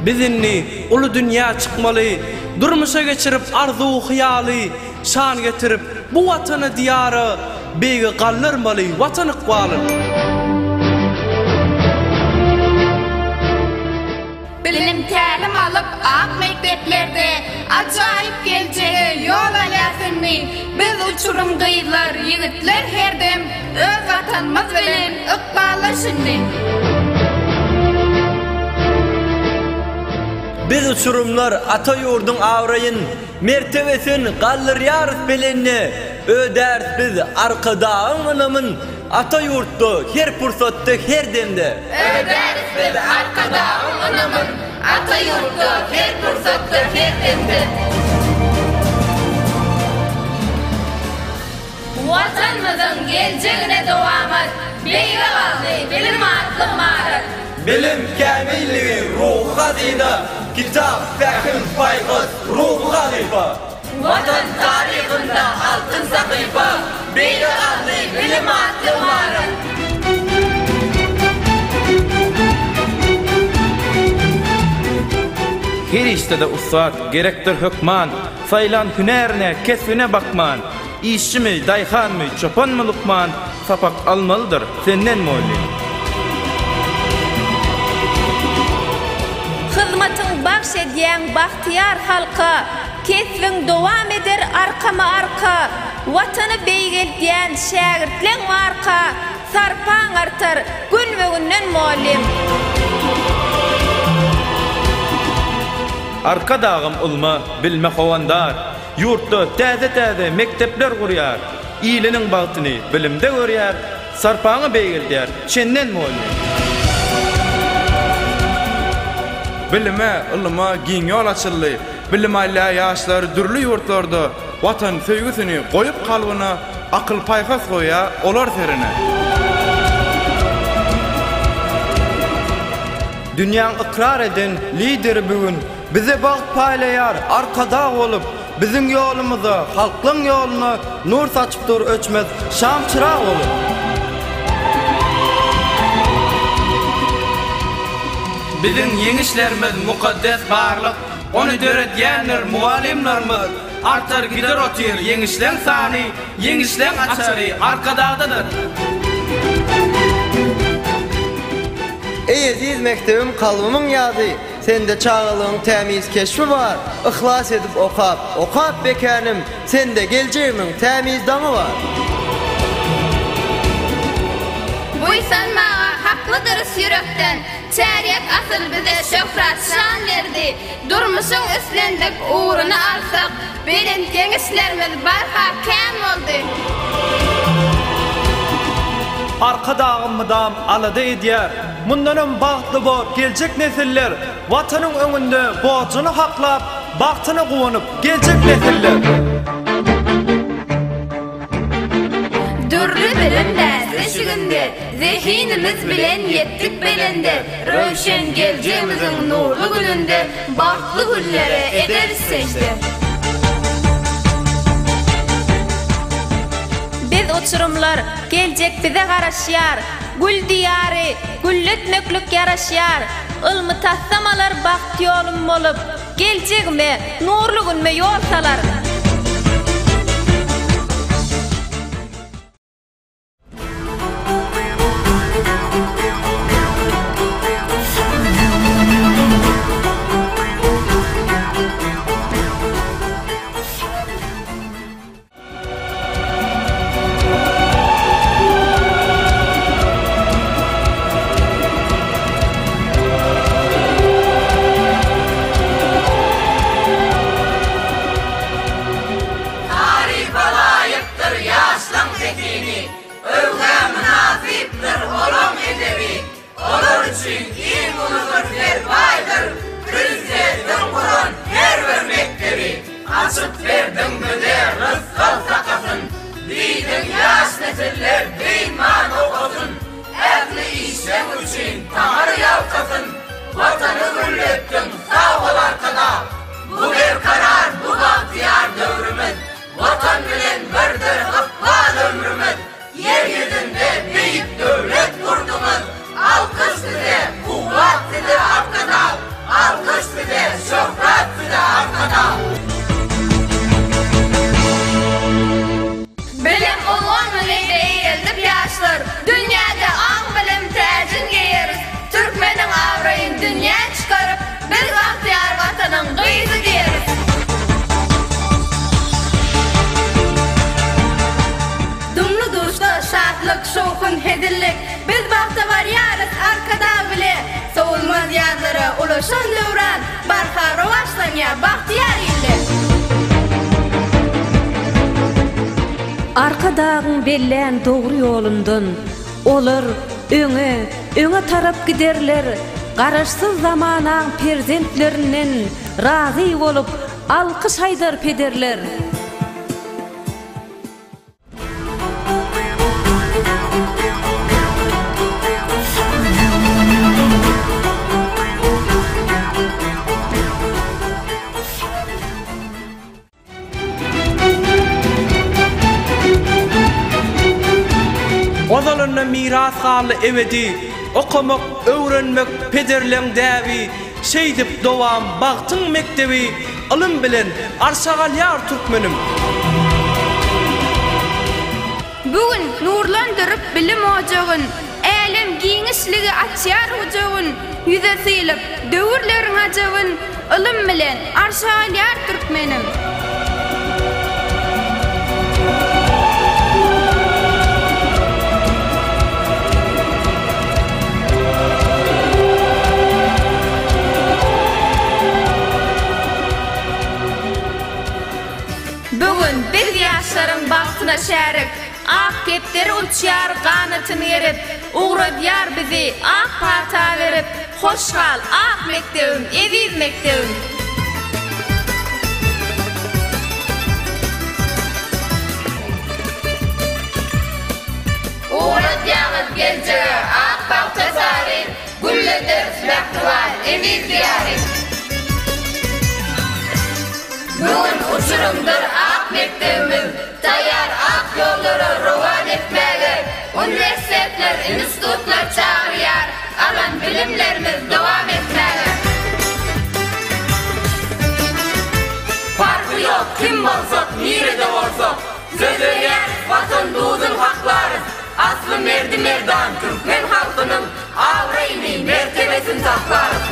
Biz indi uly dünýä çykmaly, Durmuşa geçirip arzuw-hyýaly, Şan getirip bu Watana, Diýara, Beýige galdyrmaly Watan ykbalyn. Bilim-tälim alyp ak mekdeplerde, Ajaýyp geljege ýol alýas indi. Biz uçurym gyzlar, ýigitler her dem, Öz Watanymyz bilen ykballaş indi. Biz uçurymlar ata ýurduň abraýyn, Mertebesin galdyrýarys belende, Ödäris biz Arkadagyň ynamyn, Ata ýurtda her pursatda, her demde. Ödäris biz Arkadagyň ynamyn, Ata ýurtda her pursatda, her demde. Watanymyzyň geljegine dowamat, Beýge galdy bilim atly ymarat. Bilim kämilligi, ruhy hazyna, Kitap, pähim, paýhas, ruhy halypa. Watan taryhynda altyn sahypa, Beýge galdy bilim atly ymarat. Her işde-de ussat gerekdir hökman, Saýlan hünärine, kesbine bakman, Işçimi, daýhanmy, çopanmy lukman, Sapak almalydyr senden mugallym. Hyzmatyň bagş edýäň bagtyýar halka, Kesbiň dowam eder arkama-arka, Watany beýgeldýän şägirtleň barka, Sarpaň artar günbe-günden mugallym. Arkadagym ylma, bilme howandar, Ýurtda täze-täze mekdepler gurýar, Iliniň bagtyny bilimde görýär, Sarpaňy beýgeldýär çenden mugallym. Bilime, ylyma giň ýol açyldy. Bilim alýar ýaşlar dürli ýurtlarda, Watan söýgüsini goýup kalbyna, Akyl-paýhas goýýar olar serine. Dünýäň ykrar eden Lideri bu gün, Bize bagt paýlaýar Arkadag bolup, Biziň ýolumyza, halklaň ýoluna Nur saçyp dur öçmez şam çyrag bolup. Biziň ýeňişlerimiz mukaddes barlyk, Ony döredýändir mugallymlarymyz. Artar gider otyr ýeňişleň sany, Ýeňişleň açary Arkadagdadyr. Eý eziz mekdebim kalbymyň ýazy, Sende çagalygyň tämiz keşbi bar, Yhlas edip okap, okap bekänim, Sende geljegimiň tämiz daňy bar. Buýsanmaga haklydyrys ýürekden, Çärýek asyr bize şöhrat-şan berdi. Durmuşyň islendik ugruny alsak, Belent ýeňişlerimiz barha kän boldy. Arkadagym mydam alada edýär, Mundanam bagtly bor geljek nesiller, Watanyň öňünde borjuny haklap, Bagtyna guwanyp geljek nesiller. Dürli bilim bäsleşiginde Zehinimiz bilen ýetdik belende, Röwşen geljegimiziň nurly gününde Bagtly günlere ederis sežde. Biz uçurymlar, geljek bize garaşýar, Gül diýary gülletmeklik ýaraşýar. Ylmy taslamalar bagt ýolum bolup, Geljegime, nurly günüme ýol salar. ýanýar bagtyýar ilde. Arkadagyň bellän dogry ýolundan Olar öňe, öňe tarap giderler, Garaşsyz zamanaň perzentlerinden Razy bolup, alkyş aýdar pederler. Ozalynda miras galdy ebedi, Okamak, öwrenmek pederleň däbi, Şeýdip dowam bagtyň mekdebi, Ylym bilen arşa galýar türkmenim. Bu gün nurlandyryp bilim ojagyn, Älem giňişligi açýar gujagyn, Ýüze sylyp, döwürleriň ajabyn, Ylym bilen arşa galýar türkmenim. Bu gün biz ýaşlaryň bagtyna şärik, Ak kepderi uçýar ganatyn gerip, Ugradýar bizi ak pata berip, Hoş gal, ak mekdebim, eziz mekdebim! Ugradýaňyz geljege, ak bagta sary, Güllederis mähriban, eziz Diýary! Bu gün uçurymdyr ak mekdebimiz, Taýýar ak ýollara rowan etmäge, Uniwersitetler, institutlar çagyrýar, Alan bilimlerimiz dowam etmäge. Parhy ýok, kim bolsak, nirede bolsak, Söz berýäris, Watan duzun haklarys. Asly merdi-merdan türkmen halkynyň Abraýyny, mertebesini saklarys.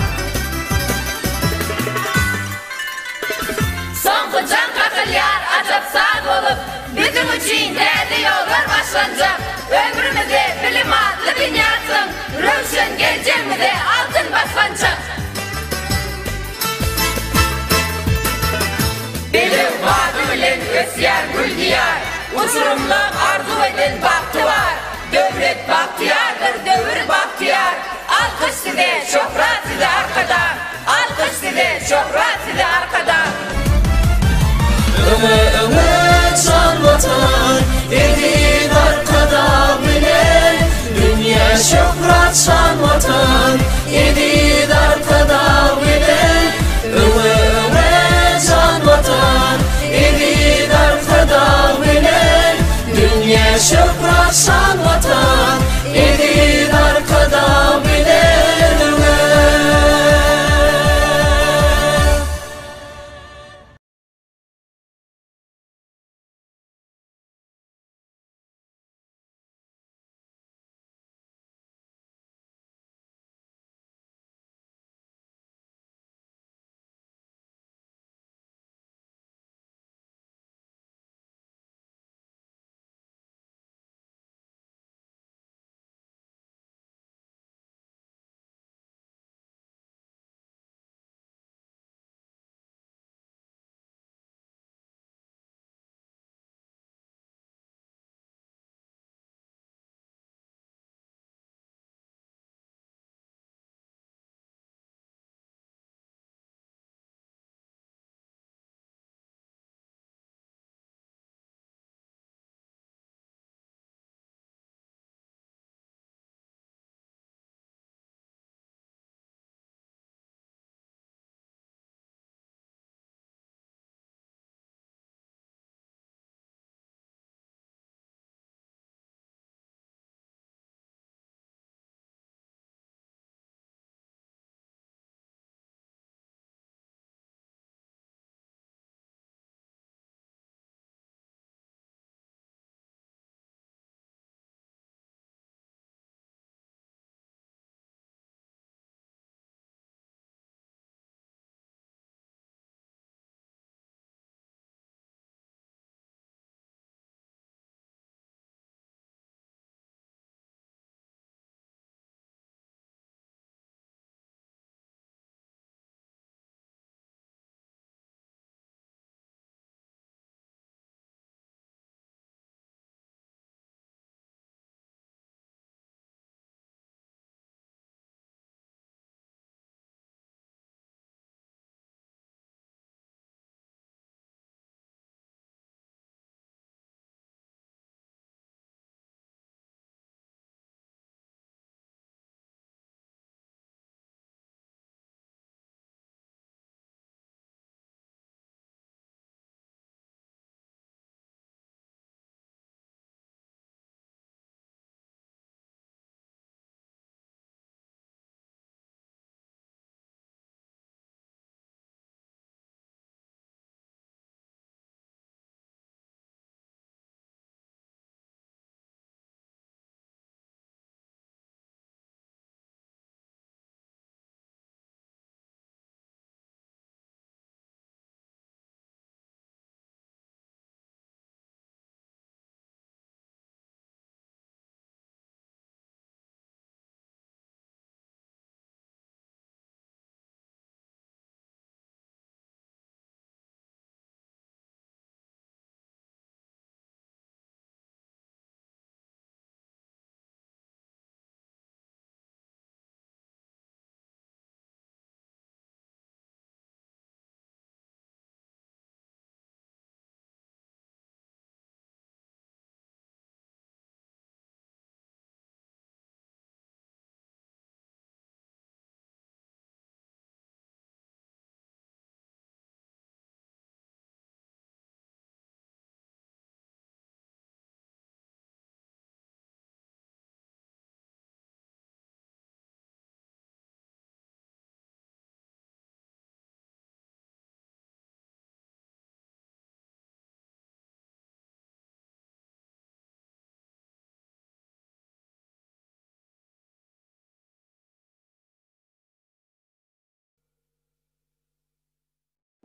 Soňky jaň kakylýar ajap saz bolup, Biziň üçin täze ýollar başlanjak. Ömrümize bilim atly binýatsyň, Röwşen geljegimize altyn basgançak. Belew bady bilen ösýär gül Diýar, Uçurymlaň arzuw eden bagty bar. Döwlet bagtyýardyr, döwür bagtyýar, Alkyş size, şöhrat size Arkadag! Alkyş size, şöhrat size Arkadag! Öňe öňe jan Watan, eziz Arkadag bilen, Dünýä şöhrat şan Watan, eziz Arkadag bilen, Öňe öňe jan Watan, eziz Arkadag bilen, Dünýä şöhrat şan Watan, eziz Arkadag bilen öňe.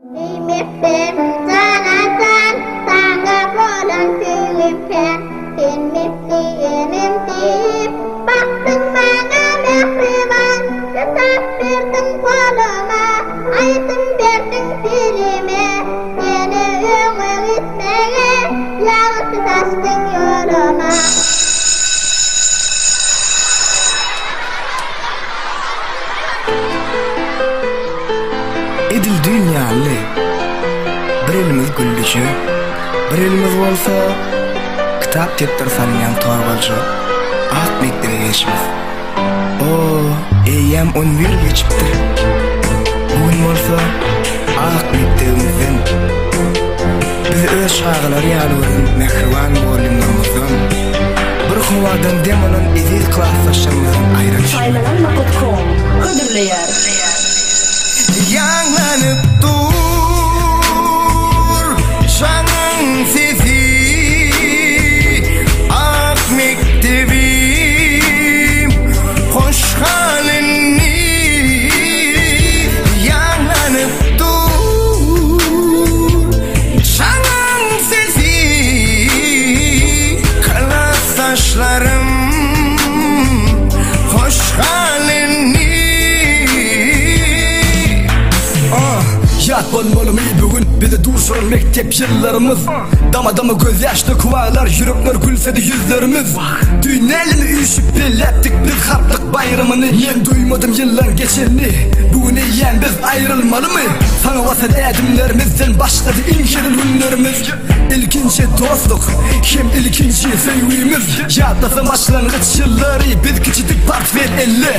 Eý mekdebim jana-jan, Saňa bolan söýgim kän. Sen mekdebim diýip, Bakdyň maňa mähriban. Kitap berdiň goluma, Aýdym berdiň dilime. Ýene öňe gitmege, Ýagty saçdyň ýoluma. Edil düýn ýaly, bir elimiz güllüje, bir elimiz bolsa kitap-depder salynýan torbaja ak mekdebe gelşimiz. O, eýýäm on bir ýyl geçipdir. Bu gün bolsa ak mekdebimizden, bizi öz çagalary ýaly gören mähriban mugallymlarymyzdan, bir howadan dem alan eziz klasdaşlarymyzdan aýra düşmek. Saýlanan nokat kom hödürleýär. Ýaňlanyp dur jaňyň sesi Ak mekdebim hoş gal indi Ýaňlanyp dur jaňyň sesi Klasdaşlarym hoş gal indi. Ah, ýat bolmalymy bu gün bizi duşuran mekdep ýyllarymyz Dama-dama gözýaş döküp aglar ýürekler gülsedi ýüzlerimiz Düýn älemi üýşüp belläpdik biz harplyk baýramyny Men duýmadym ýyllaň geçenini bu gün eýýäm biz aýrylmalymy Saňa basan ädimlerimizden başlady iň hezil günlerimiz Ilkinji dostluk hem ilkinji söýgimiz Ýatlasam başlangyç ýyllary biz kiçidik portfel elle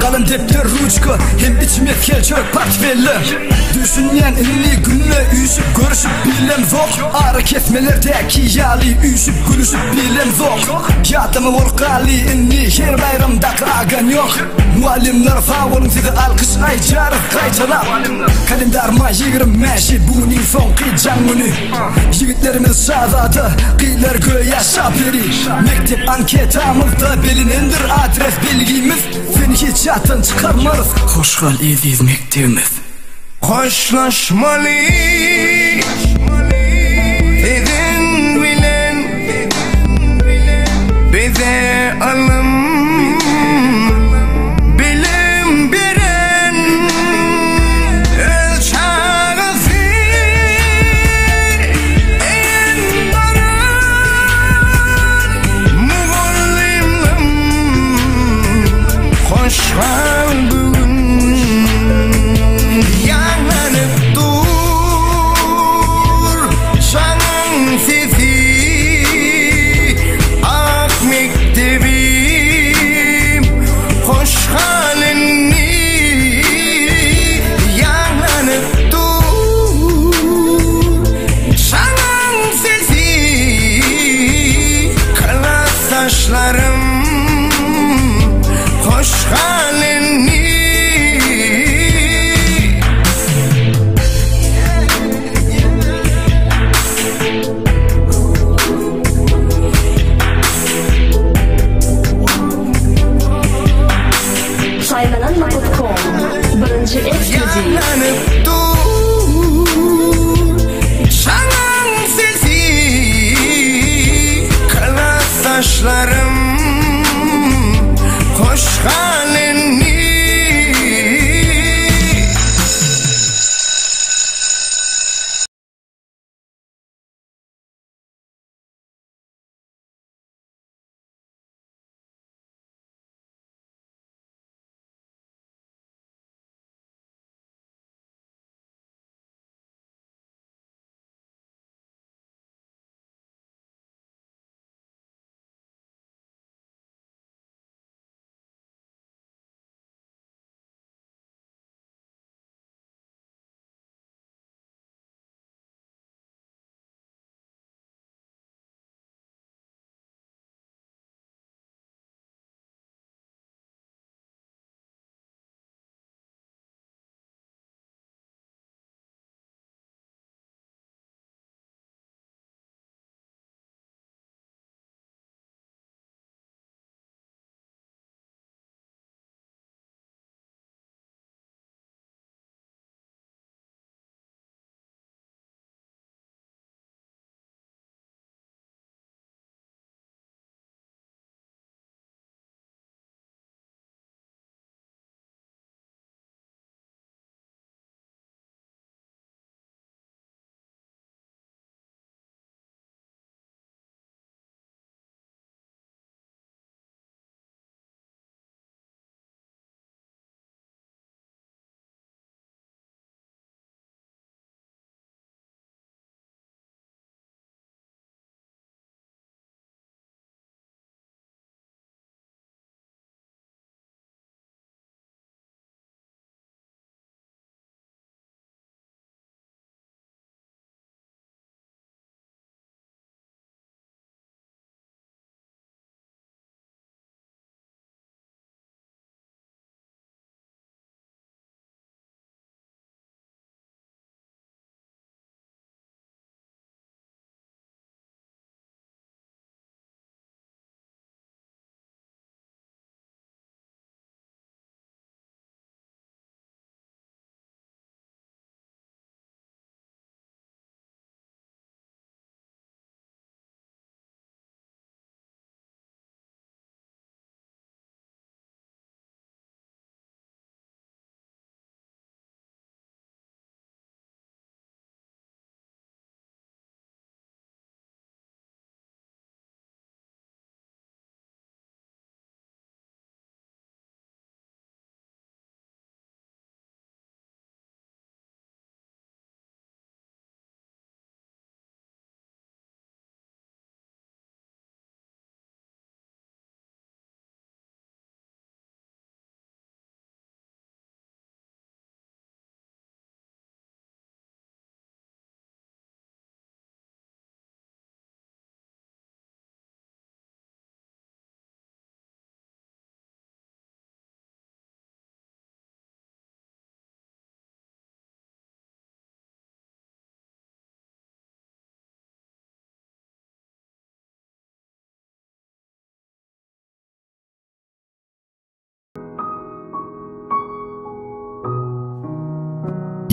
Galam depder ruçka hem içi mesgel çörek portfelle Düşünýän indi günde üýşüp görüşüp bilemzok Ara kesmelerdäki ýaly üýşüp gülüşüp bilemzok Ýatlama bolup galdy indi her baýramdaky aganýok Mugallymlar sag boluň size alkyş aýdýarys gaýtalap Kalendar maý 25-i bu gün iň soňky jaň güni Ýigitlerimiz şazada, gyzlar göýä şaperi Mekdep anketamyzda belinendir adres belgimiz Seni hiç ýatdan çykarmarys Hoş gal eziz mekdebimiz. Hoşlaşmaly siziň bilen Bize ylym, bilim beren Öz çagasy deýin garan Mugallymlym hoş gal bu gün Ýaňlanyp dur.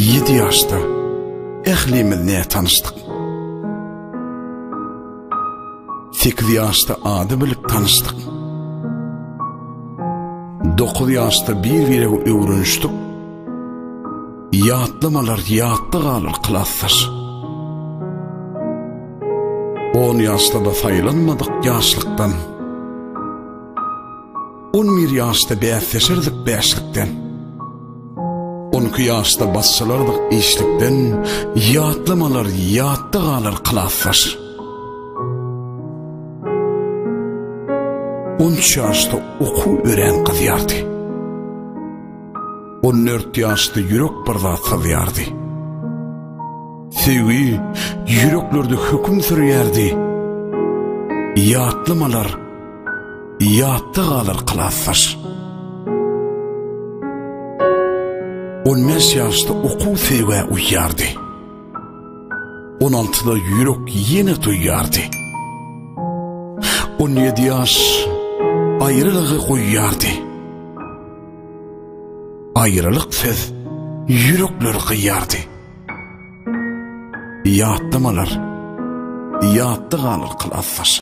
Ýedi ýaşda ählimiz nätanyşdyk. Sekiz ýaşda ady bilip tanyşdyk. Dokuz ýaşda bir-birege öwrenişdik. Ýatlamalar ýatda galar klasdaş. On ýaşda-da saýlanmadyk ýaşlykdan. On bir ýaşda bäsleşerdik bäşlikden. On iki ýaşda basçylardyk işlikden. Ýatlamalar ýatda galar klasdaş. On üç ýaşda okuw örän gyzýardy. On dört ýaşda ýürek bir zat syzýardy. Söýgi ýüreklerde höküm sürýärdi. Ýatlamalar ýatda galar klasdaş. On bäş ýaşda okuw söýgä uýýardy. On altyda ýürek ýene duýýardy. On ýedi ýaş aýralygy goýýardy. Aýralyk söz ýürekleri gyýardy. Ýatlamalar ýatda galar klasdaş.